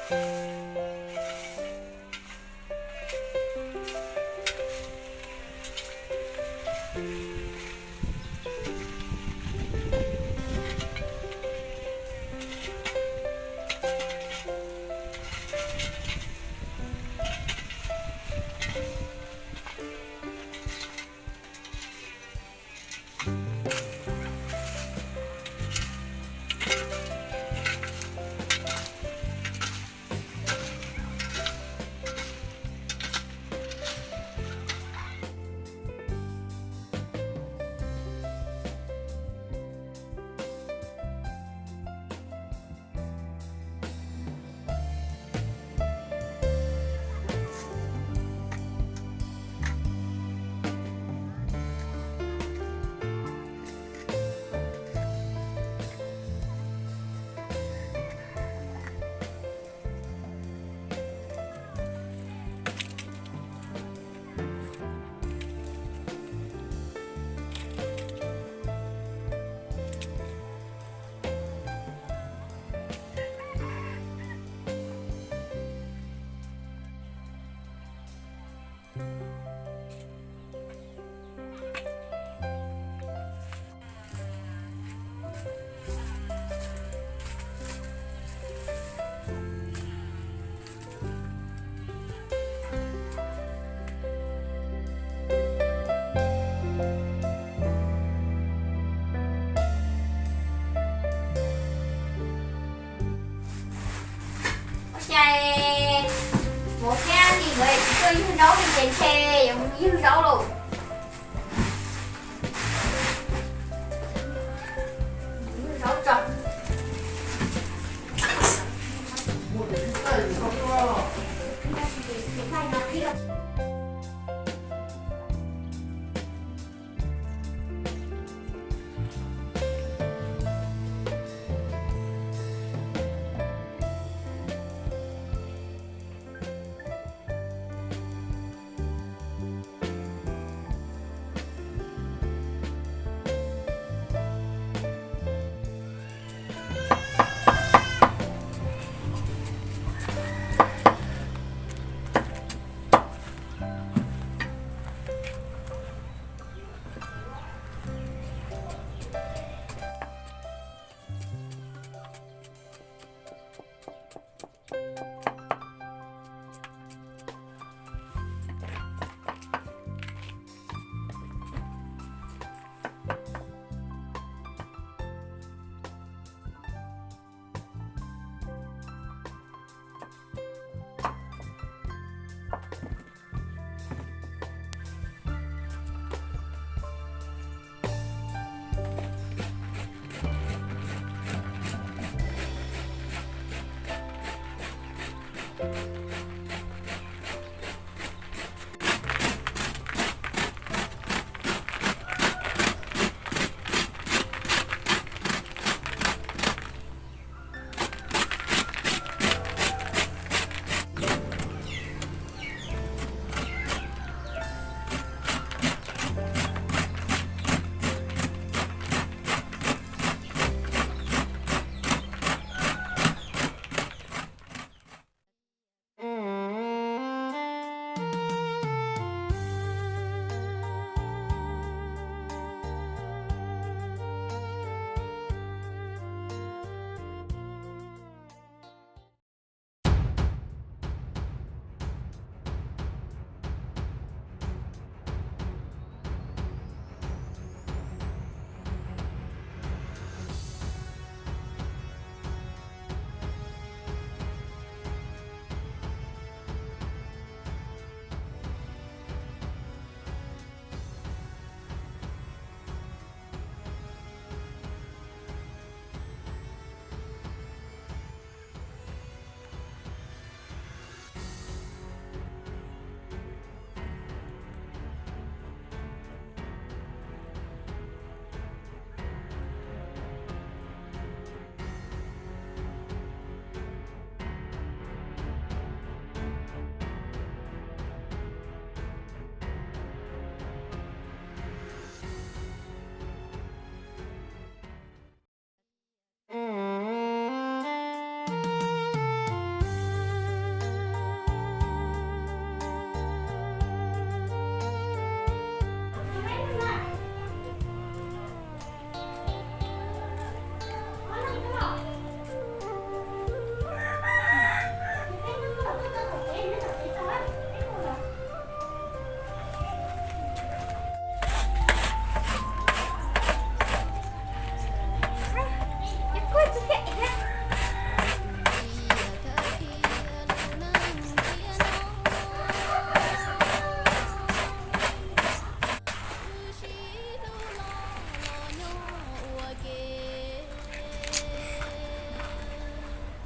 Ua cas Muv thiab Lis nkawd tsis tuaj ywg zaub li ces ntshe yuav mus ywg zaub lauj. Ywg zaub tso.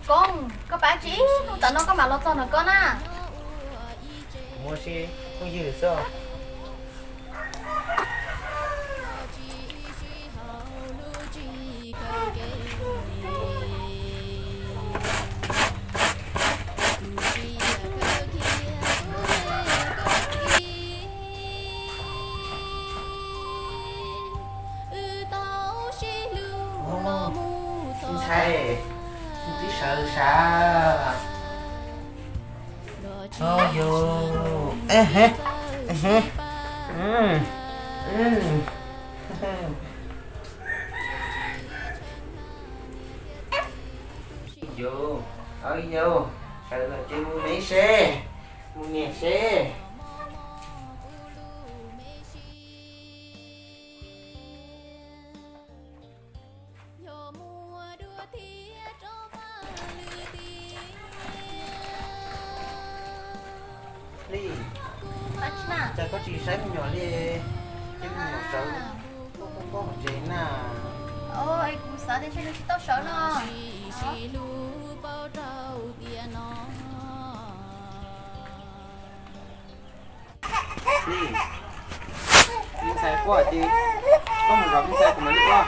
Koob, koj pab tsis ib hnub tom no koj mam los txog ntawm koj na. Muaj si phooj ywg xwb. Ntxhais, tib sawv sav. Yus, yus, yus, sawv los ces mus me seb, mus niam seb. Li, cas koj tsis saib me nyuam li? Ces me nyuam sawv koj koj tsev na. Kuv xav tias ntshe nws tsis tau sawv no. Li, me ntxhais quaj ces koj mus zov me ntxhais kuv mam li quaj.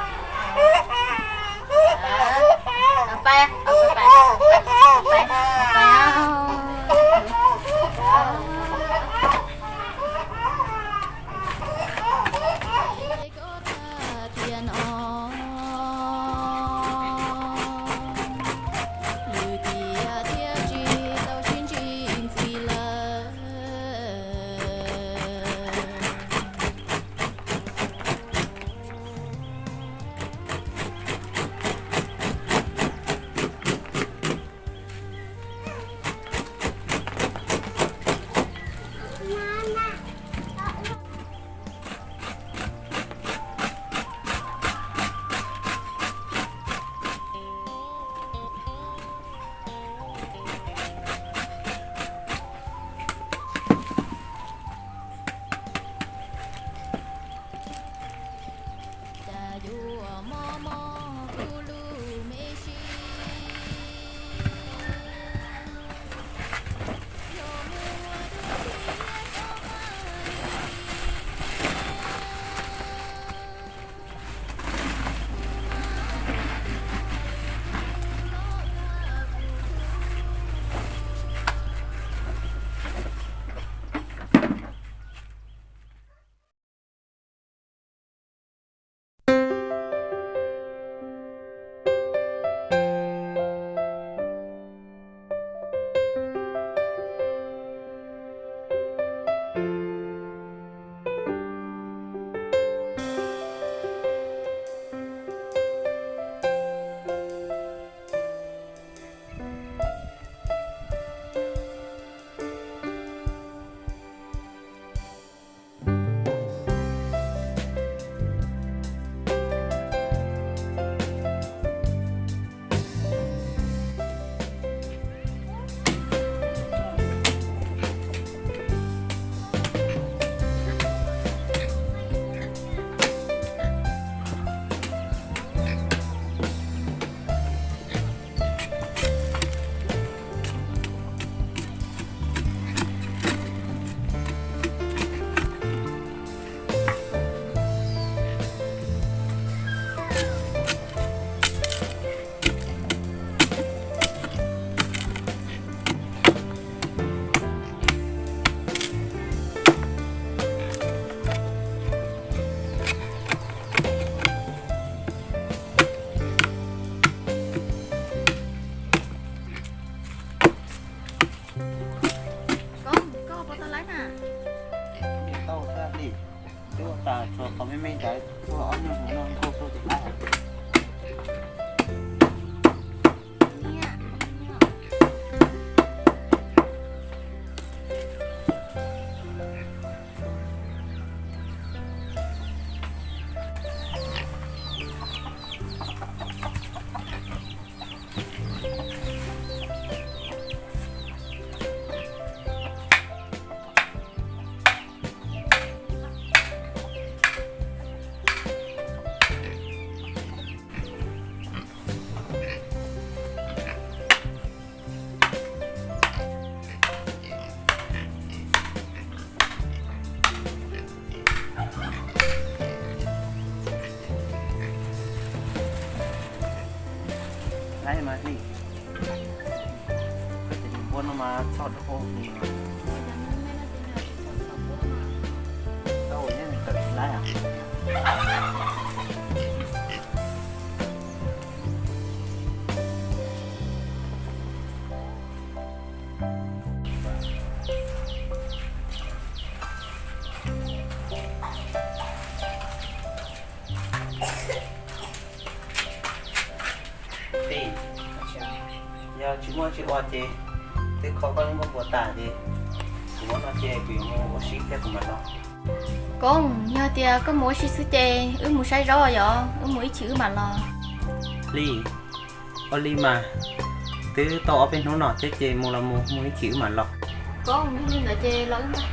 Koj tes npua no mas txhoj dua li. Tau, nyob nws tawm tsis laib. Li, yog tsis muaj tsis ua ces twb kho koj lub nkuaj npua tas ces kuv muab no ces kuv yuav mus ua si thiab kuv mam los. Koob, yog tias koj mus ua si xwb ces wb mus saib zaub yom, wb mus ib chim wb mam los. Li, ua li mas, twb tau ob peb hnub no thiab ces mus los mus, mus ib chim wb mam los. Koob, yog li ntawd ces los wb mus.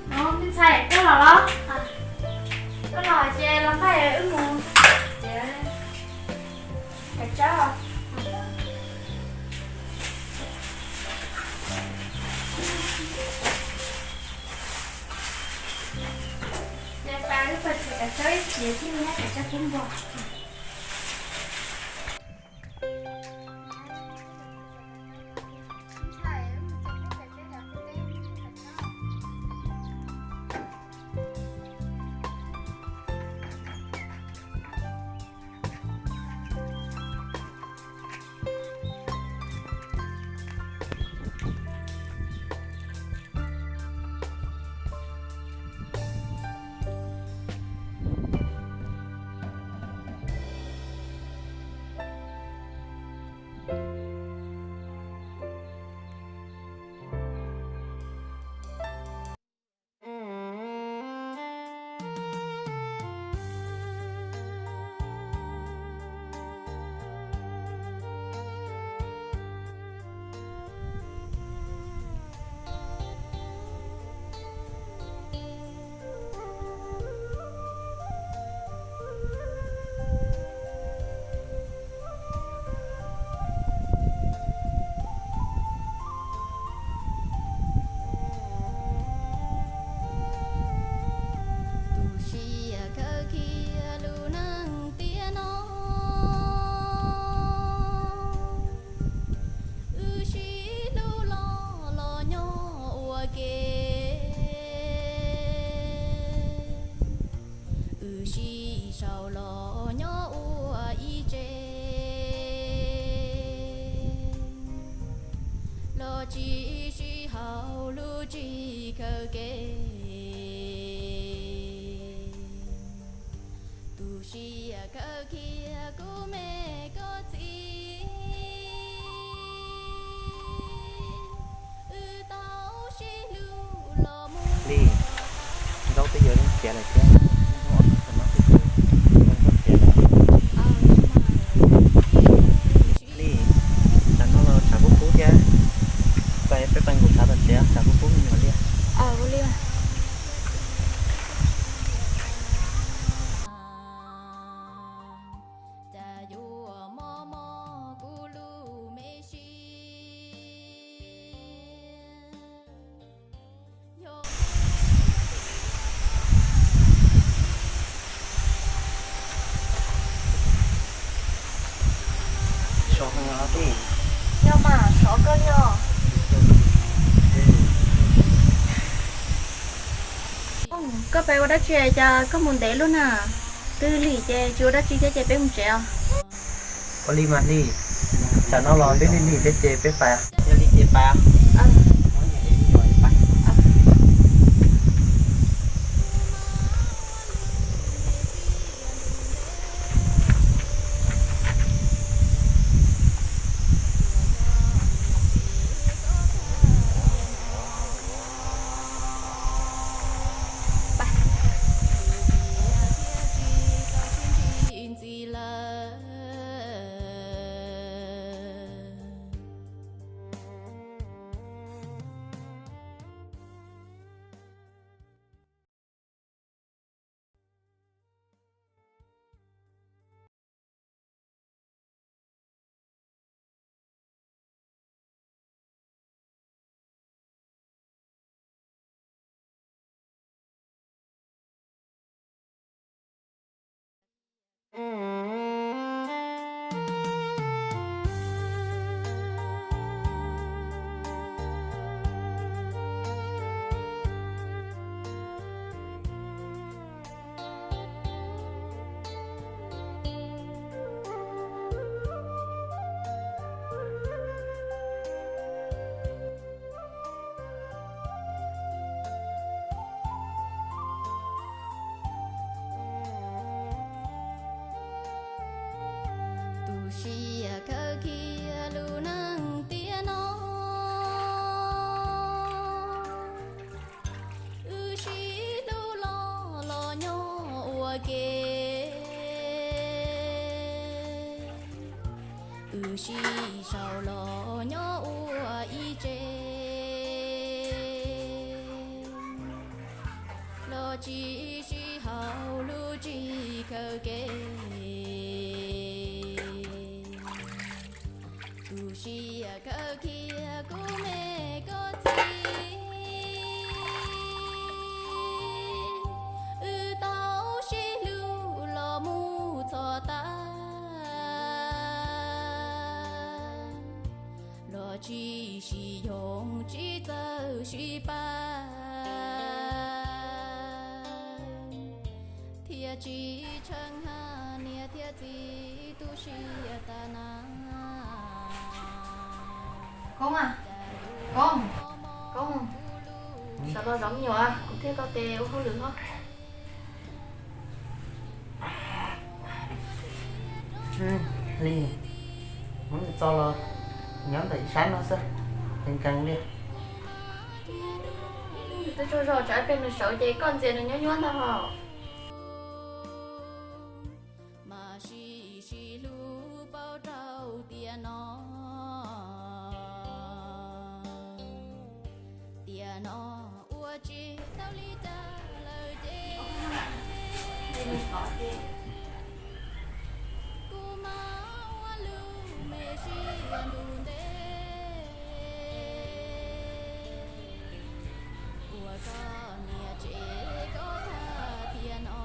Me ntxhais, koj los los? Koj los ces los nqaij wb mus. Kav tsawb. Ces pab wb pab txhua kav tsawb ib pliag thiab, kav tsawb kub npog. Tsis sib haum lub tsis kawm kev, tu siab kawg kiag kuv me koj txiv. Wb tau sib hlub los mus. Li, ntaub twb yuav txiav lawm thiab, hnub ob sab tom no twb yuav txiav lawm. Li, tsam no los tshav kub kub thiab, peb pais nkaum tshav tom tsev, tshav kub kub me nyuam li. Cas yuav mob mob kuv lub me sia. Sov heev os tij. Yog mas, sov kawg li os. Koj pais ua dab tsi cas koj mus ntev luaj na? Twb lig ces tsis ua dab tsi thiab ces peb mus tsev os. Ua li mas Hli, tsam no los twb lig lig thiab ces peb pais. Yog li ces pais. Tu siab kawg kiag lub neej tiam no, wb sib hlub los los nyob ua ke, wb sib sau los nyob ua ib tse, los tsis sib haum lub tsis kawm kev. Tu siab kawg kiag kuv me koj txiv, wb tau sib hlub los mus txog tas, los tsis sib yoog tsis txawj sib pab, thiaj tsis tsheej hab niam thiab txiv tu siab tas na. Koob a, Koob, Koob, sawv los zov me nyuam, kuv thiab koj tes ua hauj lwm os. Li, Hmoob txo los nyob ntawm ib sab no xwb, nkees nkees li. Twb tsaug zog tsam ib pliag nws sawv ces koj ntxias nws nyuab nyuab ntag hos. Mas sib sib hlub paub rau tiam no, tiam no ua tsis tau li cas lawm ces, kuv mam ua lub me siab ntuj ntev, ua koj niam tsev koj tag tiam no.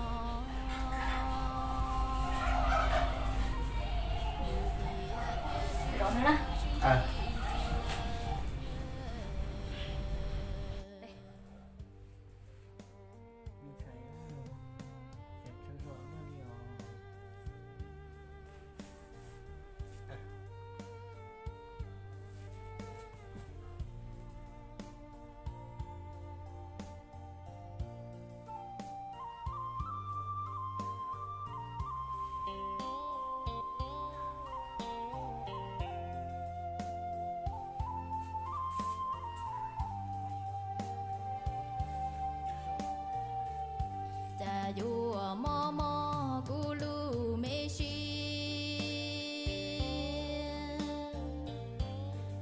Mob mob kuv lub me sia,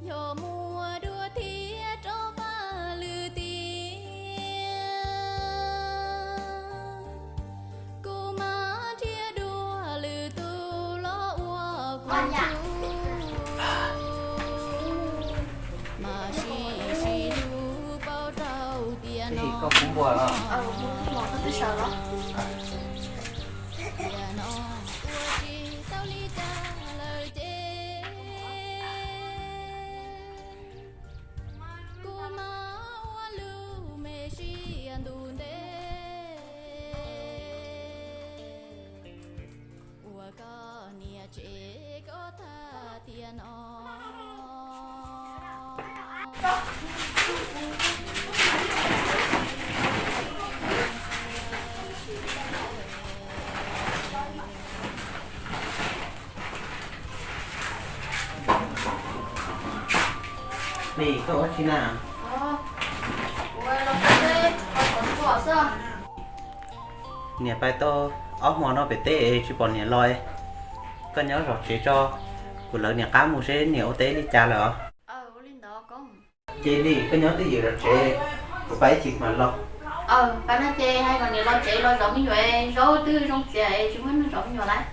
yog muaj dua thiab rov qab lwm tiam, kuv mam nrhiav dua lwm tus los ua kuv tug. Mas sim sim lub paub rau tias no, tias no ua tsis tau li cas lawm ces kuv mam ua lub me sia ntuj ntev ua koj niam tsev koj tham tias no. Nim, koj ua tsi na? Niam pais tau ob hmo no pem teb tsis pom niam los. Koj nyob zov tsev tso, kuv lawv niam qab mus seb niam ua teb li cas lawm os. Ces Nim, koj nyob twj ywm zov tsev, kuv pab ib chim mam los. Pab no ces hais kom niam los tsev los zov me nyuam, zaub twb zoo txias tsis muaj neeg zov me nyuam lawm.